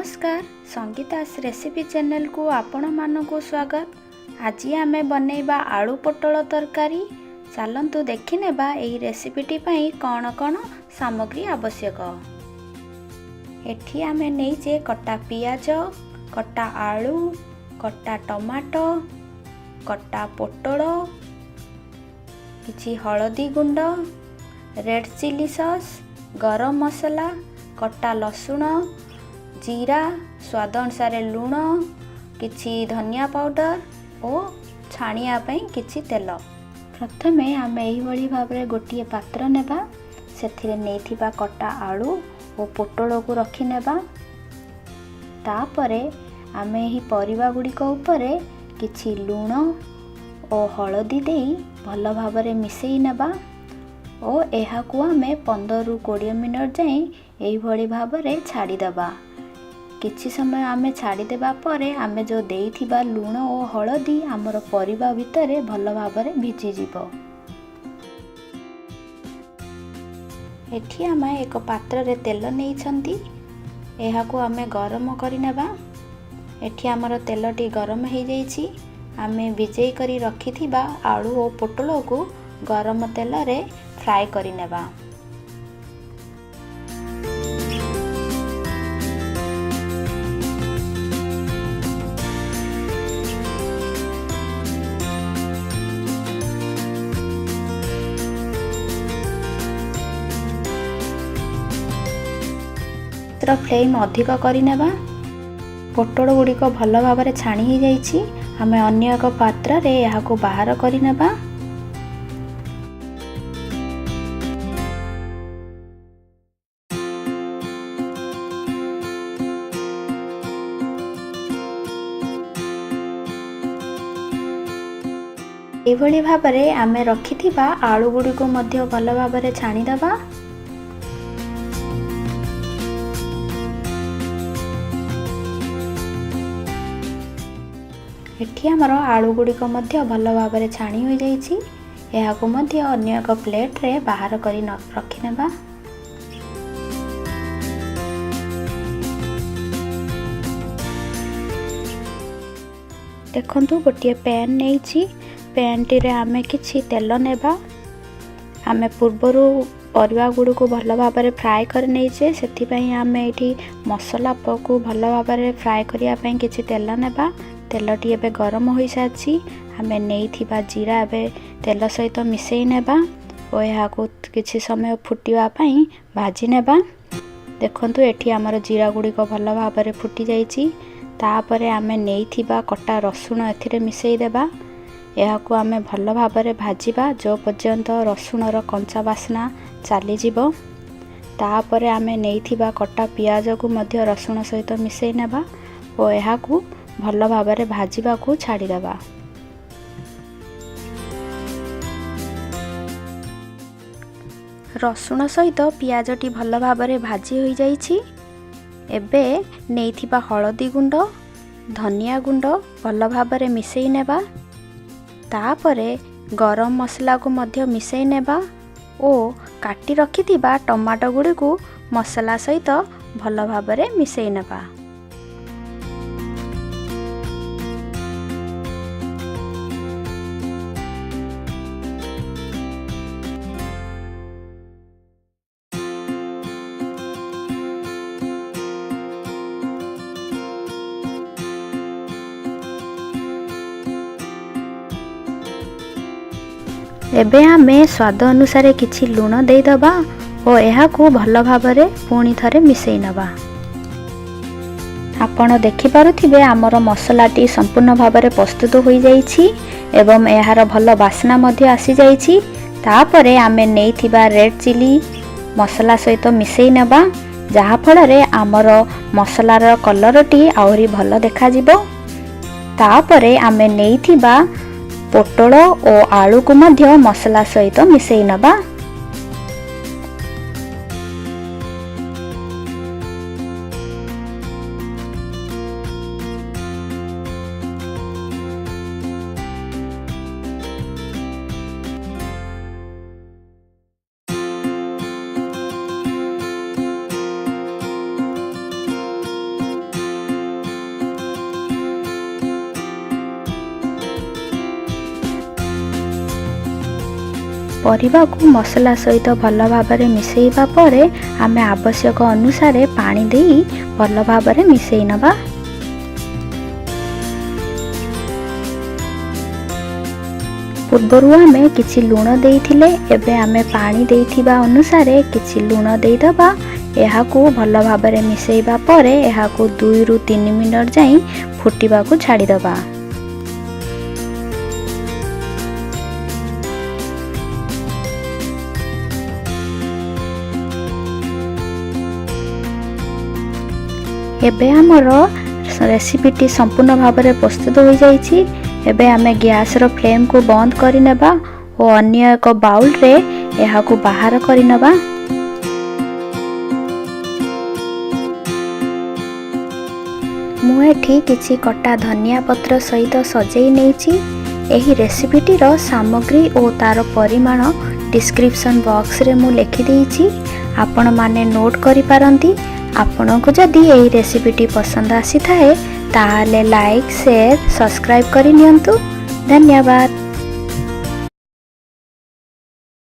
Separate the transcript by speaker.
Speaker 1: ନମସ୍କାର, ସଙ୍ଗୀତାସ୍ ରେସିପି ଚ୍ୟାନେଲକୁ ଆପଣମାନଙ୍କୁ ସ୍ୱାଗତ। ଆଜି ଆମେ ବନେଇବା ଆଳୁ ପୋଟଳ ତରକାରୀ। ଚାଲନ୍ତୁ ଦେଖିନେବା ଏହି ରେସିପିଟି ପାଇଁ କ'ଣ କ'ଣ ସାମଗ୍ରୀ ଆବଶ୍ୟକ। ଏଠି ଆମେ ନେଇଛେ କଟା ପିଆଜ, କଟା ଆଳୁ, କଟା ଟମାଟୋ, କଟା ପୋଟଳ, କିଛି ହଳଦୀ ଗୁଣ୍ଡ, ରେଡ଼୍ ଚିଲି ସସ୍, ଗରମ ମସଲା, କଟା ରସୁଣ, ଜିରା, ସ୍ୱାଦ ଅନୁସାରେ ଲୁଣ, କିଛି ଧନିଆ ପାଉଡ଼ର ଓ ଛାଣିବା ପାଇଁ କିଛି ତେଲ। ପ୍ରଥମେ ଆମେ ଏହିଭଳି ଭାବରେ ଗୋଟିଏ ପାତ୍ର ନେବା। ସେଥିରେ ନେଇଥିବା କଟା ଆଳୁ ଓ ପୋଟଳକୁ ରଖିନେବା। ତାପରେ ଆମେ ଏହି ପରିବା ଗୁଡ଼ିକ ଉପରେ କିଛି ଲୁଣ ଓ ହଳଦୀ ଦେଇ ଭଲ ଭାବରେ ମିଶାଇ ନେବା ଓ ଏହାକୁ ଆମେ 15ରୁ 20 ମିନିଟ୍ ଯାଏଁ ଏହିଭଳି ଭାବରେ ଛାଡ଼ିଦେବା। କିଛି ସମୟ ଆମେ ଛାଡ଼ିଦେବା ପରେ ଆମେ ଯେଉଁ ଦେଇଥିବା ଲୁଣ ଓ ହଳଦୀ ଆମର ପରିବା ଭିତରେ ଭଲ ଭାବରେ ଭିଜିଯିବ। ଏଠି ଆମେ ଏକ ପାତ୍ରରେ ତେଲ ନେଇଛନ୍ତି। ଏହାକୁ ଆମେ ଗରମ କରିନେବା। ଏଠି ଆମର ତେଲଟି ଗରମ ହେଇଯାଇଛି। ଆମେ ଭିଜେଇ କରି ରଖିଥିବା ଆଳୁ ଓ ପୋଟଳକୁ ଗରମ ତେଲରେ ଫ୍ରାଏ କରିନେବା। ଫ୍ଲେମ୍ ଅଧିକ କରିନେବା। ପୋଟଳ ଗୁଡ଼ିକ ଭଲ ଭାବରେ ଛାଣି ହେଇଯାଇଛି। ଆମେ ଅନ୍ୟ ଏକ ପାତ୍ରରେ ଏହାକୁ ବାହାର କରିନେବା। ଏଇଭଳି ଭାବରେ ଆମେ ରଖିଥିବା ଆଳୁ ଗୁଡ଼ିକୁ ମଧ୍ୟ ଭଲ ଭାବରେ ଛାଣିଦେବା। ଏଠି ଆମର ଆଳୁ ଗୁଡ଼ିକ ମଧ୍ୟ ଭଲ ଭାବରେ ଛାଣି ହୋଇଯାଇଛି। ଏହାକୁ ମଧ୍ୟ ଅନ୍ୟ ଏକ ପ୍ଲେଟ୍ରେ ବାହାର କରି ରଖିନେବା। ଦେଖନ୍ତୁ, ଗୋଟିଏ ପ୍ୟାନ୍ ନେଇଛି। ପ୍ୟାନ୍ଟିରେ ଆମେ କିଛି ତେଲ ନେବା। ଆମେ ପୂର୍ବରୁ ପରିବା ଗୁଡ଼ିକୁ ଭଲ ଭାବରେ ଫ୍ରାଏ କରି ନେଇଛେ, ସେଥିପାଇଁ ଆମେ ଏଇଠି ମସଲାକୁ ଭଲ ଭାବରେ ଫ୍ରାଏ କରିବା ପାଇଁ କିଛି ତେଲ ନେବା। ତେଲଟି ଏବେ ଗରମ ହୋଇସାରିଛି। ଆମେ ନେଇଥିବା ଜିରା ଏବେ ତେଲ ସହିତ ମିଶାଇ ନେବା ଓ ଏହାକୁ କିଛି ସମୟ ଫୁଟିବା ପାଇଁ ଭାଜି ନେବା। ଦେଖନ୍ତୁ, ଏଠି ଆମର ଜିରା ଗୁଡ଼ିକ ଭଲ ଭାବରେ ଫୁଟି ଯାଇଛି। ତାପରେ ଆମେ ନେଇଥିବା କଟା ରସୁଣ ଏଥିରେ ମିଶାଇ ଦେବା। ଏହାକୁ ଆମେ ଭଲ ଭାବରେ ଭାଜିବା, ଯେଉଁ ପର୍ଯ୍ୟନ୍ତ ରସୁଣର କଞ୍ଚା ବାସ୍ନା ଚାଲିଯିବ। ତାପରେ ଆମେ ନେଇଥିବା କଟା ପିଆଜକୁ ମଧ୍ୟ ରସୁଣ ସହିତ ମିଶାଇ ନେବା ଓ ଏହାକୁ ଭଲ ଭାବରେ ଭାଜିବାକୁ ଛାଡ଼ିଦେବା। ରସୁଣ ସହିତ ପିଆଜଟି ଭଲ ଭାବରେ ଭାଜି ହୋଇଯାଇଛି। ଏବେ ନେଇଥିବା ହଳଦୀ ଗୁଣ୍ଡ, ଧନିଆ ଗୁଣ୍ଡ ଭଲ ଭାବରେ ମିଶାଇ ନେବା। ତାପରେ ଗରମ ମସଲାକୁ ମଧ୍ୟ ମିଶାଇ ନେବା ଓ କାଟି ରଖିଥିବା ଟମାଟୋ ଗୁଡ଼ିକୁ ମସଲା ସହିତ ଭଲ ଭାବରେ ମିଶାଇ ନେବା। ଏବେ ଆମେ ସ୍ୱାଦ ଅନୁସାରେ କିଛି ଲୁଣ ଦେଇଦେବା ଓ ଏହାକୁ ଭଲ ଭାବରେ ପୁଣି ଥରେ ମିଶାଇ ନେବା। ଆପଣ ଦେଖିପାରୁଥିବେ, ଆମର ମସଲାଟି ସମ୍ପୂର୍ଣ୍ଣ ଭାବରେ ପ୍ରସ୍ତୁତ ହୋଇଯାଇଛି ଏବଂ ଏହାର ଭଲ ବାସ୍ନା ମଧ୍ୟ ଆସିଯାଇଛି। ତାପରେ ଆମେ ନେଇଥିବା ରେଡ଼୍ ଚିଲି ମସଲା ସହିତ ମିଶାଇ ନେବା, ଯାହାଫଳରେ ଆମର ମସଲାର କଲରଟି ଆହୁରି ଭଲ ଦେଖାଯିବ। ତାପରେ ଆମେ ନେଇଥିବା ପୋଟଳ ଓ ଆଳୁକୁ ମଧ୍ୟ ମସଲା ସହିତ ମିଶାଇ ନେବା। ପରିବାକୁ ମସଲା ସହିତ ଭଲ ଭାବରେ ମିଶାଇବା ପରେ ଆମେ ଆବଶ୍ୟକ ଅନୁସାରେ ପାଣି ଦେଇ ଭଲ ଭାବରେ ମିଶାଇ ନେବା। ପୂର୍ବରୁ ଆମେ କିଛି ଲୁଣ ଦେଇଥିଲେ, ଏବେ ଆମେ ପାଣି ଦେଇଥିବା ଅନୁସାରେ କିଛି ଲୁଣ ଦେଇଦେବା। ଏହାକୁ ଭଲ ଭାବରେ ମିଶାଇବା ପରେ ଏହାକୁ 2ରୁ 3 ମିନିଟ୍ ଯାଇ ଫୁଟିବାକୁ ଛାଡ଼ିଦେବା। ଏବେ ଆମର ରେସିପିଟି ସମ୍ପୂର୍ଣ୍ଣ ଭାବରେ ପ୍ରସ୍ତୁତ ହୋଇଯାଇଛି। ଏବେ ଆମେ ଗ୍ୟାସ୍ର ଫ୍ଲେମ୍କୁ ବନ୍ଦ କରିନେବା ଓ ଅନ୍ୟ ଏକ ବାଉଲରେ ଏହାକୁ ବାହାର କରିନେବା। ମୁଁ ଏଠି କିଛି କଟା ଧନିଆ ପତ୍ର ସହିତ ସଜେଇ ନେଇଛି। ଏହି ରେସିପିଟିର ସାମଗ୍ରୀ ଓ ତା'ର ପରିମାଣ ଡିସ୍କ୍ରିପସନ୍ ବକ୍ସରେ ମୁଁ ଲେଖିଦେଇଛି, ଆପଣମାନେ ନୋଟ୍ କରିପାରନ୍ତି। ଆପଣଙ୍କୁ ଯଦି ଏହି ରେସିପିଟି ପସନ୍ଦ ଆସିଥାଏ, ତାହେଲେ ଲାଇକ୍, ସେୟାର, ସବସ୍କ୍ରାଇବ୍ କରି ନିଅନ୍ତୁ। ଧନ୍ୟବାଦ।